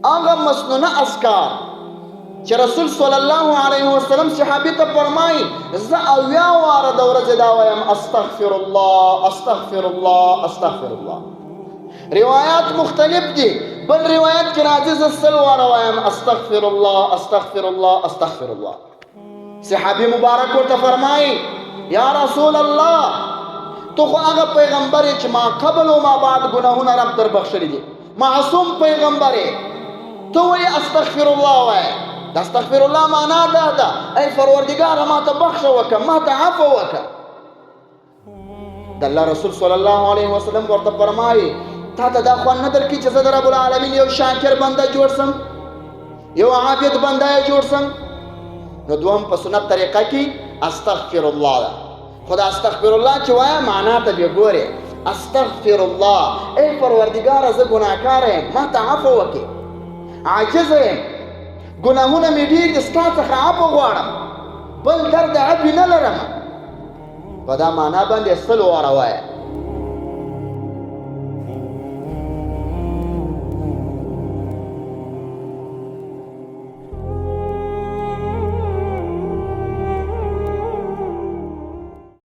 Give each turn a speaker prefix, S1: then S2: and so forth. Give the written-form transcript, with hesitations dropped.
S1: هغه مسنونه اذکار چې رسول صلی الله علیه وسلم صحابي ته فرمایي، زه 70 واره د ورځې دا وایم، استغفر الله، استغفر الله، استغفر الله. روایات مختلف دي. بل روایت کې راځي، زه 100 واره وایم، استغفر الله، استغفر الله، استغفر الله. صحابي مبارک ورته فرمایي، یا رسول الله، ته خو هغه پیغمبر چې ما قبل او ما بعد ګناهونه رب در بخښلي دي، معصوم پیغمبر، ته ولې استغفر الله وایې؟ د استغفر الله معنا دا ده، ای پروردګاره، ما ته بخښه وکړه، ما ته عفو وکړه. د الله رسول صلی الله علیه وسلم ورته فرمایي، تا ته دا خوند نه درکړي چې زه د رب العالمین یو شاکر بنده جوړ سم، یو عابد بنده یې جوړ سم؟ نو دوهم په سنت طریقه کې استغفر الله ده. خو د استغفر الله چې وایه، معنا ته بیا ګورې. استغفر الله، ای پروردګاره، زه ګناهکار یم، ما ته عفو وکړې، عاجز یم، ګناهونه مې ډېر دي، ستا څخه عفو غواړم، بل در د عفوې نه لرم. په دا معنا باندې 100 واره وایه.